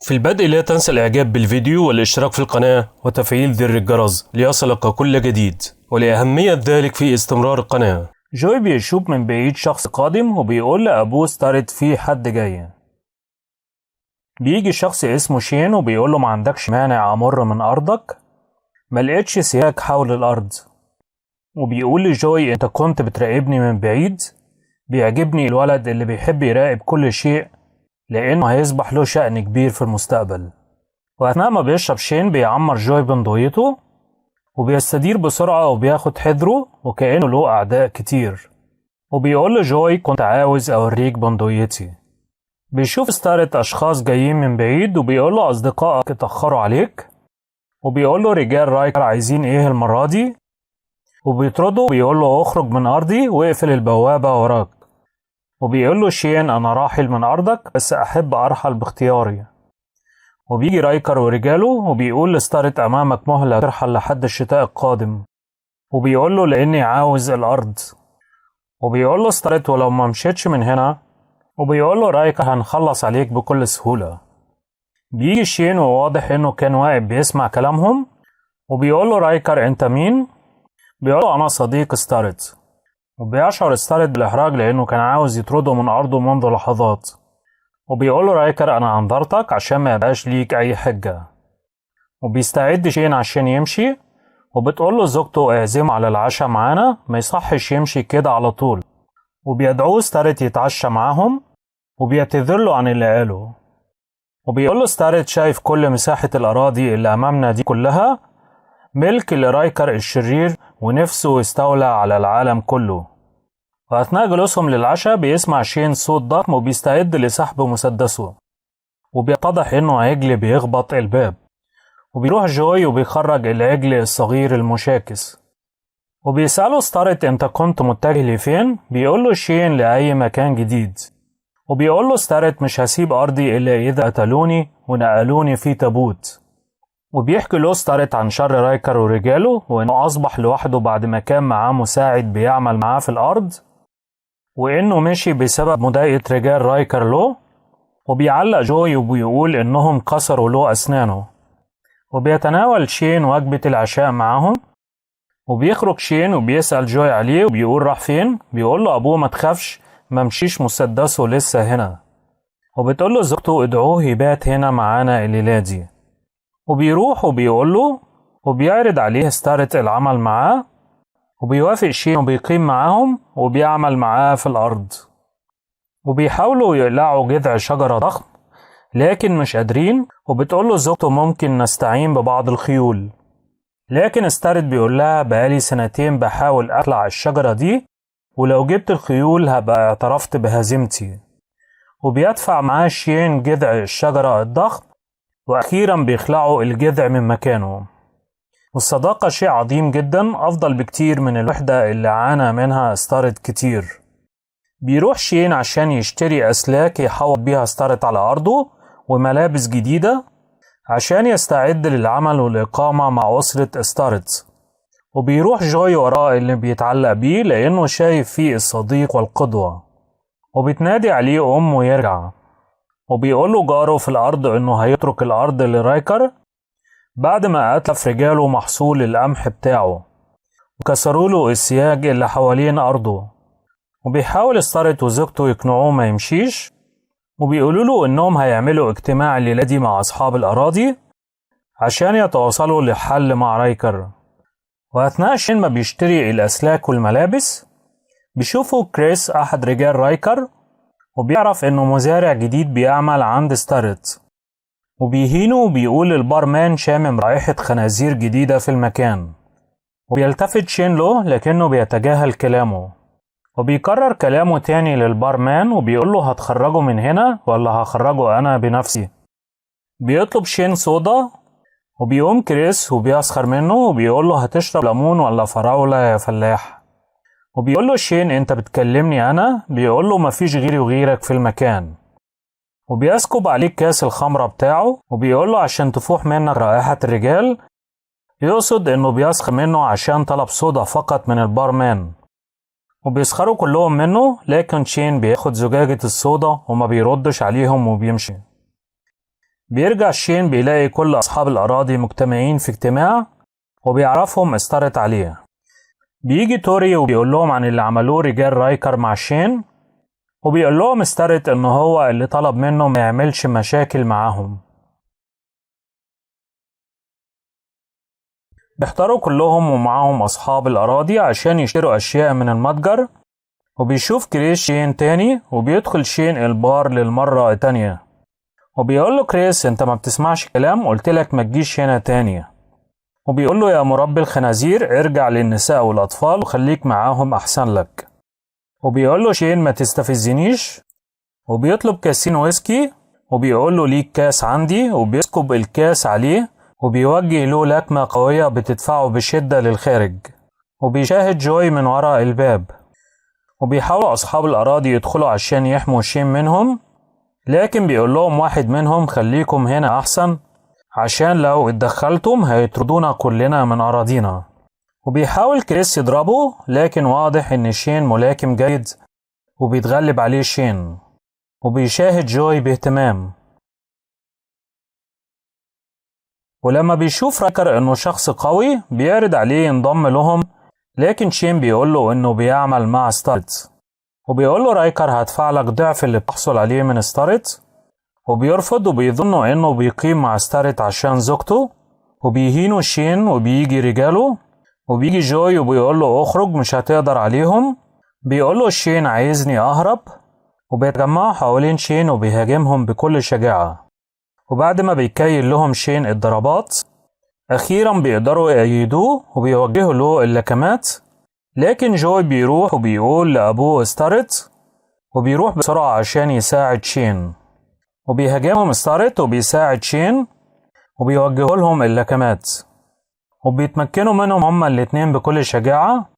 في البدء لا تنسى الإعجاب بالفيديو والاشتراك في القناة وتفعيل زر الجرس ليصلك كل جديد، ولأهمية ذلك في استمرار القناة. جوي بيشوف من بعيد شخص قادم وبيقول لأبوه ستارت في حد جاي. بيجي شخص اسمه شين وبيقول له ما عندكش مانع أمر من أرضك؟ ما لقيتش سياج حول الأرض. وبيقول لجوي أنت كنت بتراقبني من بعيد؟ بيعجبني الولد اللي بيحب يراقب كل شيء لأنه هيصبح له شأن كبير في المستقبل. وأثناء ما بيشرب شين بيعمر جوي بندقيته وبيستدير بسرعة وبياخد حذره وكأنه له أعداء كتير. وبيقول لجوي كنت عاوز أوريك بندقيتي. بيشوف ستارت أشخاص جايين من بعيد وبيقول له أصدقائك اتأخروا عليك، وبيقول له رجال رايكر عايزين إيه المرة دي، وبيطرده وبيقول له اخرج من أرضي واقفل البوابة وراك. وبيقول له شين أنا راحل من أرضك بس أحب أرحل باختياري. وبيجي رايكر ورجاله وبيقول لستارت أمامك مهلة ترحل لحد الشتاء القادم، وبيقول له لأني عاوز الأرض. وبيقول له ستارت ولو ما مشيتش من هنا، وبيقول له رايكر هنخلص عليك بكل سهولة. بيجي شين وواضح إنه كان واقف بيسمع كلامهم، وبيقول له رايكر أنت مين؟ بيقول له أنا صديق ستارت. وبيشعر ستارت بالإحراج لأنه كان عاوز يطرده من أرضه منذ لحظات. وبيقول له رايكر أنا أنذرتك عشان ما يبقاش ليك أي حجة. وبيستعد شين عشان يمشي، وبتقول له زوجته اعزمه على العشاء معانا، ما يصحش يمشي كده على طول. وبيدعوه ستارت يتعشى معاهم، وبيعتذر له عن اللي قاله. وبيقول له ستارت شايف كل مساحة الأراضي اللي أمامنا دي كلها ملك لرايكر الشرير ونفسه يستولى على العالم كله. وأثناء جلوسهم للعشاء بيسمع شين صوت ضخم وبيستعد لسحب مسدسه، وبيتضح إنه عجل بيخبط الباب. وبيروح جوي وبيخرج العجل الصغير المشاكس. وبيسأله ستارت أنت كنت متجه لفين؟ بيقوله شين لأي مكان جديد. وبيقوله ستارت مش هسيب أرضي إلا إذا قتلوني ونقلوني في تابوت. وبيحكي له ستارت عن شر رايكر ورجاله وإنه أصبح لوحده بعد ما كان معاه مساعد بيعمل معاه في الأرض، وإنه مشي بسبب مضايقة رجال رايكر له. وبيعلق جوي وبيقول إنهم كسروا له أسنانه. وبيتناول شين وجبة العشاء معاهم. وبيخرج شين وبيسأل جوي عليه وبيقول راح فين؟ بيقول له أبوه ما تخافش ما مشيش مسدسه لسه هنا. وبتقول له زوجته ادعوه يبات هنا معانا الليلة دي. وبيروح وبيقول له، وبيعرض عليه ستارت العمل معاه، وبيوافق شين وبيقيم معاهم وبيعمل معاه في الأرض. وبيحاولوا يقلعوا جذع شجرة ضخم لكن مش قادرين، وبتقول له زوجته ممكن نستعين ببعض الخيول، لكن ستارت بيقول لها بقالي سنتين بحاول أقلع الشجرة دي، ولو جبت الخيول هبقى اعترفت بهزيمتي. وبيدفع معاه شين جذع الشجرة الضخم، وأخيرا بيخلعوا الجذع من مكانه. والصداقة شيء عظيم جدا، أفضل بكتير من الوحدة اللي عانى منها ستارت كتير. بيروح شين عشان يشتري أسلاك يحوط بيها ستارت على أرضه وملابس جديدة عشان يستعد للعمل والإقامة مع أسرة ستارت. وبيروح جوي وراه اللي بيتعلق بيه لأنه شايف فيه الصديق والقدوة، وبتنادي عليه أمه يرجع. وبيقوله جاره في الأرض إنه هيترك الأرض لرايكر بعد ما أتلف رجاله محصول القمح بتاعه وكسروا له السياج اللي حوالين أرضه. وبيحاول ستارت وزوجته يقنعوه ما يمشيش، وبيقولوا له إنهم هيعملوا اجتماع الليلة دي مع أصحاب الأراضي عشان يتواصلوا لحل مع رايكر. وأثناء شين ما بيشتري الأسلاك والملابس بيشوفوا كريس أحد رجال رايكر، وبيعرف إنه مزارع جديد بيعمل عند ستارت، وبيهينه وبيقول للبارمان شامم رائحة خنازير جديدة في المكان. وبيلتفت شين له لكنه بيتجاهل كلامه، وبيكرر كلامه تاني للبارمان وبيقول له هتخرجه من هنا ولا هخرجه أنا بنفسي. بيطلب شين صودا، وبيقوم كريس وبيسخر منه وبيقول له هتشرب ليمون ولا فراولة يا فلاح. وبيقول له شين انت بتكلمني انا؟ بيقول له مفيش غيري وغيرك في المكان. وبيسكب عليه كاس الخمرة بتاعه وبيقول له عشان تفوح منك رائحة الرجال، يقصد انه بيسخر منه عشان طلب صودا فقط من البارمان. وبيسخروا كلهم منه، لكن شين بياخد زجاجة الصودا وما بيردش عليهم وبيمشي. بيرجع شين بيلاقي كل أصحاب الأراضي مجتمعين في اجتماع وبيعرفهم استارت عليه. بيجي توري وبيقول لهم عن اللي عملوه رجال رايكر مع شين، وبيقول لهم استارت إنه هو اللي طلب منه ما يعملش مشاكل معاهم. بيحضروا كلهم ومعاهم أصحاب الأراضي عشان يشتروا أشياء من المتجر، وبيشوف كريس شين تاني وبيدخل شين البار للمرة التانية، وبيقول له كريس انت ما بتسمعش كلام، قلتلك ما تجيش هنا تاني. وبيقول له يا مربي الخنازير ارجع للنساء والأطفال وخليك معاهم أحسن لك. وبيقول له شين ما تستفزنيش، وبيطلب كاسين ويسكي وبيقول له ليك كاس عندي، وبيسكب الكاس عليه وبيوجه له لكمة قوية بتدفعه بشدة للخارج. وبيشاهد جوي من وراء الباب، وبيحاولوا أصحاب الأراضي يدخلوا عشان يحموا شين منهم، لكن بيقول لهم واحد منهم خليكم هنا أحسن عشان لو اتدخلتم هيطردونا كلنا من أراضينا. وبيحاول كريس يضربه، لكن واضح إن شين ملاكم جيد وبيتغلب عليه شين. وبيشاهد جوي باهتمام، ولما بيشوف رايكر إنه شخص قوي بيعرض عليه ينضم لهم، لكن شين بيقوله إنه بيعمل مع ستارت، وبيقوله رايكر هدفع لك ضعف اللي بتحصل عليه من ستارت، وبيرفض وبيظنوا إنه بيقيم مع ستارت عشان زوجته، وبيهينوا شين وبيجي رجاله، وبيجي جوي وبيقوله اخرج مش هتقدر عليهم. بيقوله شين عايزني أهرب، وبيتجمعوا حوالين شين وبيهاجمهم بكل شجاعة. وبعد ما بيكيل لهم شين الضربات أخيرا بيقدروا يأيدوه وبيوجهوا له اللكمات، لكن جوي بيروح وبيقول لأبوه ستارت، وبيروح بسرعة عشان يساعد شين، وبيهاجمهم ستارت وبيساعد شين وبيوجهوا لهم اللكمات، وبيتمكنوا منهم هما الاتنين بكل شجاعة.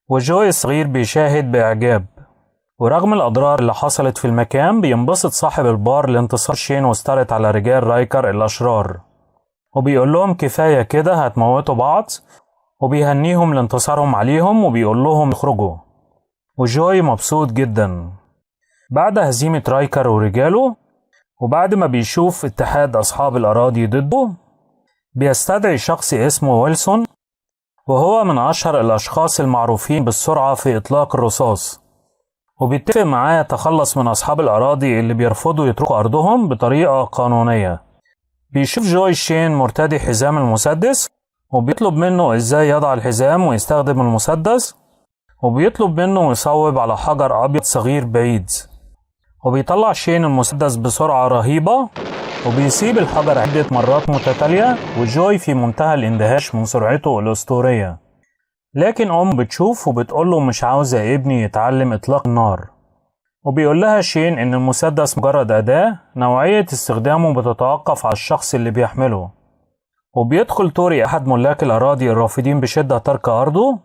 وجوي الصغير بيشاهد بإعجاب، ورغم الأضرار اللي حصلت في المكان بينبسط صاحب البار لانتصار شين وستارت على رجال رايكر الأشرار، وبيقول لهم كفاية كده هتموتوا بعض، وبيهنيهم لانتصارهم عليهم وبيقول لهم اخرجوا. وجوي مبسوط جدا. بعد هزيمة رايكر ورجاله، وبعد ما بيشوف اتحاد أصحاب الأراضي ضده، بيستدعي شخص اسمه ويلسون، وهو من أشهر الأشخاص المعروفين بالسرعة في إطلاق الرصاص، وبيتفق معاه يتخلص من أصحاب الأراضي اللي بيرفضوا يتركوا أرضهم بطريقة قانونية. بيشوف جوي شين مرتدي حزام المسدس، وبيطلب منه إزاي يضع الحزام ويستخدم المسدس، وبيطلب منه يصوب على حجر أبيض صغير بعيد. وبيطلع شين المسدس بسرعة رهيبة وبيصيب الحجر عدة مرات متتالية، وجوي في منتهى الاندهاش من سرعته الأسطورية. لكن أم بتشوف وبتقوله مش عاوزة ابني يتعلم إطلاق النار، وبيقول لها شين إن المسدس مجرد أداة، نوعية استخدامه بتتوقف على الشخص اللي بيحمله. وبيدخل توري أحد ملاك الأراضي الرافضين بشدة ترك أرضه،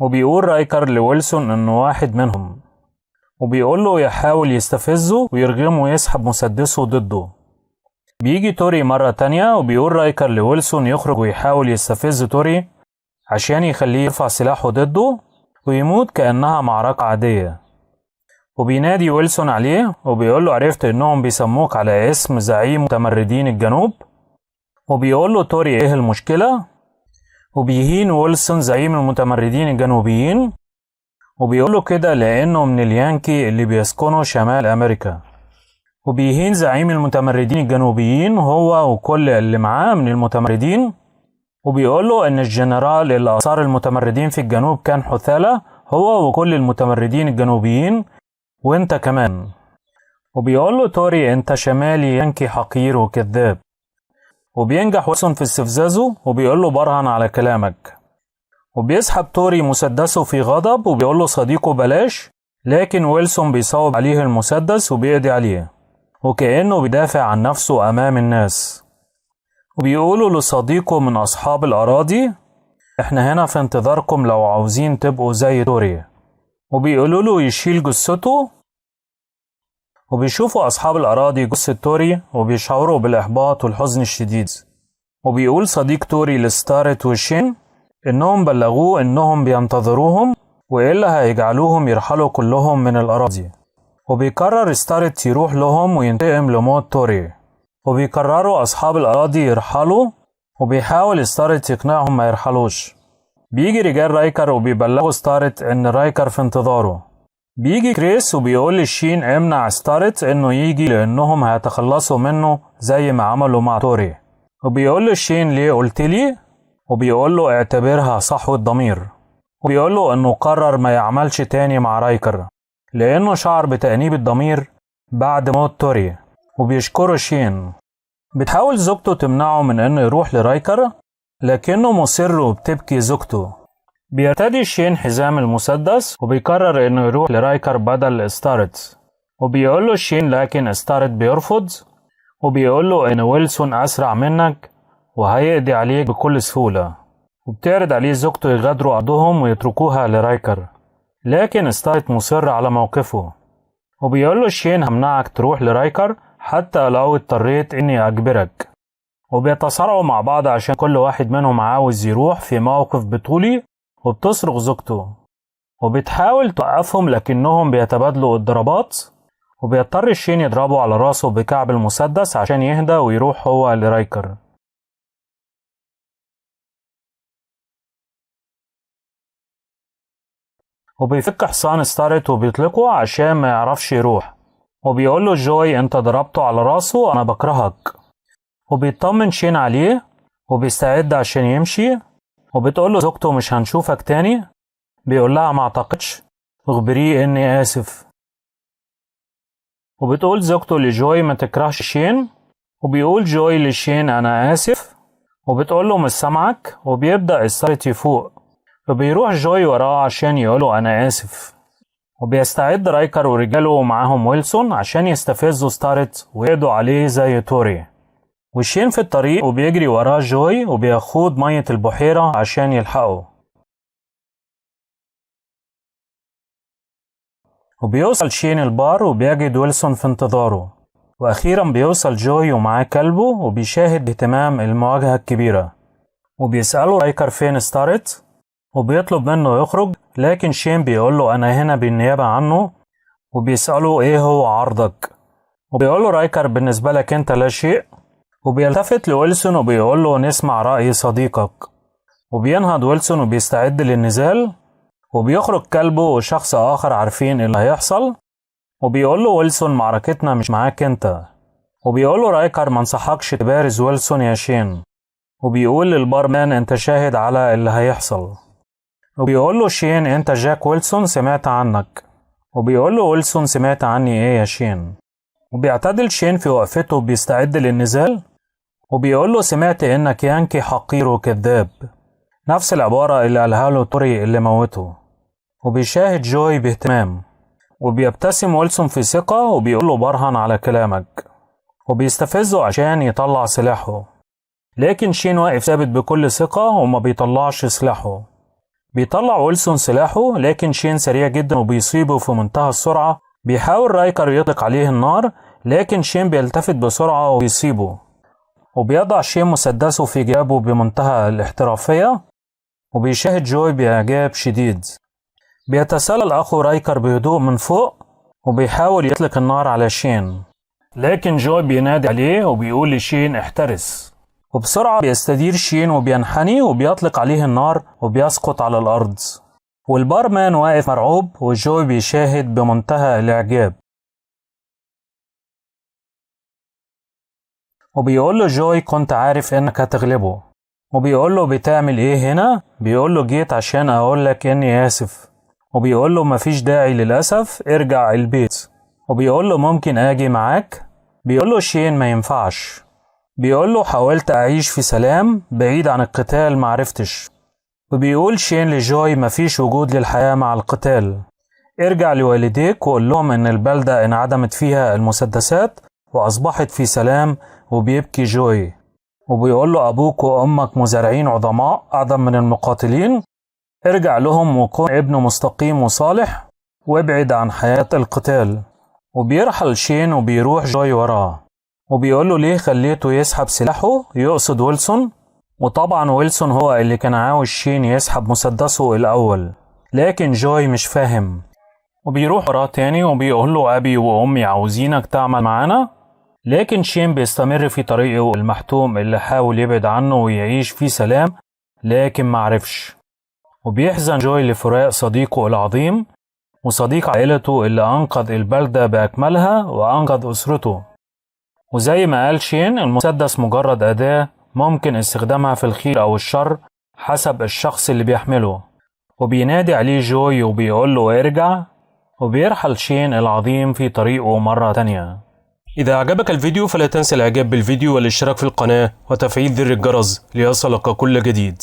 وبيقول رايكر لويلسون إنه واحد منهم، وبيقول له يحاول يستفزه ويرغمه يسحب مسدسه ضده. بيجي توري مرة تانية وبيقول رايكر لويلسون يخرج ويحاول يستفز توري عشان يخليه يرفع سلاحه ضده ويموت كأنها معركة عادية. وبينادي ويلسون عليه وبيقول له عرفت انهم بيسموك على اسم زعيم متمردين الجنوب. وبيقول له توري ايه المشكلة، وبيهين ويلسون زعيم المتمردين الجنوبيين، وبيقول له كده لانه من اليانكي اللي بيسكنوا شمال امريكا. وبيهين زعيم المتمردين الجنوبيين هو وكل اللي معاه من المتمردين، وبيقول له ان الجنرال اللي اثار المتمردين في الجنوب كان حثالة هو وكل المتمردين الجنوبيين وانت كمان. وبيقول له توري انت شمالي يانكي حقير وكذاب. وبينجح ويلسون في استفزازه وبيقول له برهن على كلامك. وبيسحب توري مسدسه في غضب وبيقول له صديقه بلاش، لكن ويلسون بيصوب عليه المسدس وبيقضي عليه وكأنه بيدافع عن نفسه أمام الناس. وبيقولوا لصديقه من أصحاب الأراضي احنا هنا في انتظاركم لو عاوزين تبقوا زي توري. وبيقولوا له يشيل جثته. وبيشوفوا أصحاب الأراضي جثة توري وبيشعروا بالإحباط والحزن الشديد. وبيقول صديق توري لستارت وشين إنهم بلغوه إنهم بينتظروهم وإلا هيجعلوهم يرحلوا كلهم من الأراضي. وبيقرر ستارت يروح لهم وينتقم لموت توري. وبيقرروا أصحاب الأراضي يرحلوا، وبيحاول ستارت يقنعهم ما يرحلوش. بيجي رجال رايكر وبيبلغوا ستارت إن رايكر في انتظاره. بيجي كريس وبيقول لشين امنع ستارت إنه يجي لأنهم هيتخلصوا منه زي ما عملوا مع توري. وبيقول لشين ليه قلت لي؟ وبيقول له اعتبرها صحوة ضمير. وبيقول له إنه قرر ما يعملش تاني مع رايكر لأنه شعر بتأنيب الضمير بعد موت توري، وبيشكره شين. بتحاول زوجته تمنعه من إنه يروح لرايكر لكنه مصر وبتبكي زوجته. بيرتدي شين حزام المسدس وبيقرر إنه يروح لرايكر بدل ستارت، وبيقول له شين لكن ستارت بيرفض، وبيقول له إن ويلسون أسرع منك وهيقضي عليك بكل سهولة. وبتعرض عليه زوجته يغادروا أرضهم ويتركوها لرايكر، لكن ستارت مصر على موقفه، وبيقول له شين همنعك تروح لرايكر حتى لو اضطريت إني أجبرك. وبيتصارعوا مع بعض عشان كل واحد منهم عاوز يروح في موقف بطولي، وبتصرخ زوجته وبتحاول توقفهم لكنهم بيتبادلوا الضربات، وبيضطر شين يضربه على راسه بكعب المسدس عشان يهدى ويروح هو لرايكر. وبيفك حصان ستارت وبيطلقه عشان ما يعرفش يروح، وبيقول له جوي انت ضربته على راسه انا بكرهك. وبيطمن شين عليه وبيستعد عشان يمشي، وبتقول له زوجته مش هنشوفك تاني، بيقول لها ما اعتقدش، اخبريه اني اسف. وبتقول زوجته لجوي ما تكرهش شين، وبيقول جوي لشين انا اسف، وبتقول له مش سامعك. وبيبدأ ستارت يفوق، وبيروح جوي وراه عشان يقوله انا اسف. وبيستعد رايكر ورجاله ومعاهم ويلسون عشان يستفزوا ستارت ويقضوا عليه زي توري. وشين في الطريق وبيجري وراه جوي وبيخوض مية البحيرة عشان يلحقه. وبيوصل شين البار وبيجد ويلسون في انتظاره. وأخيرا بيوصل جوي ومعاه كلبه وبيشاهد باهتمام المواجهة الكبيرة. وبيسأله رايكر فين ستارت، وبيطلب منه يخرج، لكن شين بيقوله أنا هنا بالنيابة عنه، وبيسأله إيه هو عرضك، وبيقوله رايكر بالنسبة لك أنت لا شيء. وبيلتفت لويلسون وبيقوله نسمع رأي صديقك. وبينهض ويلسون وبيستعد للنزال، وبيخرج كلبه وشخص آخر عارفين اللي هيحصل. وبيقوله ويلسون معركتنا مش معاك انت. وبيقوله رايكر ما انصحكش تبارز ويلسون يا شين. وبيقول للبارمان انت شاهد على اللي هيحصل. وبيقوله شين انت جاك ويلسون سمعت عنك. وبيقوله ويلسون سمعت عني ايه يا شين. وبيعتدل شين في وقفته وبيستعد للنزال، وبيقوله سمعت انك يانكي حقير وكذاب، نفس العبارة اللي قالها له توري اللي موته. وبيشاهد جوي باهتمام، وبيبتسم ويلسون في ثقة وبيقوله برهن على كلامك، وبيستفزه عشان يطلع سلاحه، لكن شين واقف ثابت بكل ثقة وما بيطلعش سلاحه. بيطلع ويلسون سلاحه، لكن شين سريع جدا وبيصيبه في منتهى السرعة. بيحاول رايكر يطلق عليه النار، لكن شين بيلتفت بسرعة وبيصيبه. وبيضع شين مسدسه في جيبه بمنتهى الاحترافية، وبيشاهد جوي بإعجاب شديد. بيتسلل أخو رايكر بهدوء من فوق وبيحاول يطلق النار على شين، لكن جوي بينادي عليه وبيقول لشين احترس. وبسرعة بيستدير شين وبينحني وبيطلق عليه النار وبيسقط على الأرض. والبارمان واقف مرعوب، وجوي بيشاهد بمنتهى الإعجاب. وبيقول له جوي كنت عارف إنك هتغلبه. وبيقول له بتعمل إيه هنا؟ بيقول له جيت عشان أقول لك إني آسف. وبيقول له مفيش داعي للأسف، ارجع البيت. وبيقول له ممكن أجي معاك؟ بيقول له شين ما ينفعش. بيقول له حاولت أعيش في سلام بعيد عن القتال معرفتش. وبيقول شين لجوي مفيش وجود للحياة مع القتال، ارجع لوالديك وقول لهم إن البلدة انعدمت فيها المسدسات وأصبحت في سلام. وبيبكي جوي وبيقول له أبوك وأمك مزارعين عظماء أعظم من المقاتلين، ارجع لهم وكن ابن مستقيم وصالح وابعد عن حياة القتال. وبيرحل شين وبيروح جوي وراه وبيقول له ليه خليته يسحب سلاحه، يقصد ويلسون. وطبعا ويلسون هو اللي كان عاوز شين يسحب مسدسه الأول، لكن جوي مش فاهم. وبيروح وراه تاني وبيقول له أبي وأمي عاوزينك تعمل معانا، لكن شين بيستمر في طريقه المحتوم اللي حاول يبعد عنه ويعيش في سلام، لكن معرفش. وبيحزن جوي لفراق صديقه العظيم وصديق عائلته اللي أنقذ البلدة بأكملها وأنقذ أسرته. وزي ما قال شين، المسدس مجرد أداة ممكن استخدامها في الخير أو الشر حسب الشخص اللي بيحمله. وبينادي عليه جوي وبيقول له ارجع، وبيرحل شين العظيم في طريقه مرة تانية. إذا أعجبك الفيديو فلا تنسى الإعجاب بالفيديو والاشتراك في القناة وتفعيل زر الجرس ليصلك كل جديد.